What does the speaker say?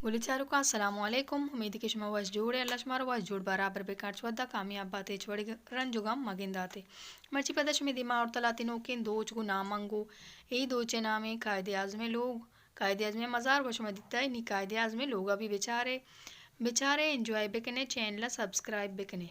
گلیں چاروکاں، السلام علیکم۔ امیدے کہ شما وش جوڑ ئے، اللہ شمارا وش جوڑ برابر بکنت۔ چہ وھدا کامیاب بات ئے، ہچ وڑیں رنج و غم مگندات ئے۔ مرچی پدا شمے دیما آورتگ لہتیں نوکیں دوچگ و نامنگ و اے دوچ ءِ نام ایں قائد اعظم ءِ لوگ۔ قائد اعظم ءِ مزار گوں شما دیتگ ئے، نی قائد اعظم ءِ لوگ ءَ بھی بچار ئے، بچار ئے، انجوائے بکن ئے، چینل ءَ سبسکرائب بکن ئے۔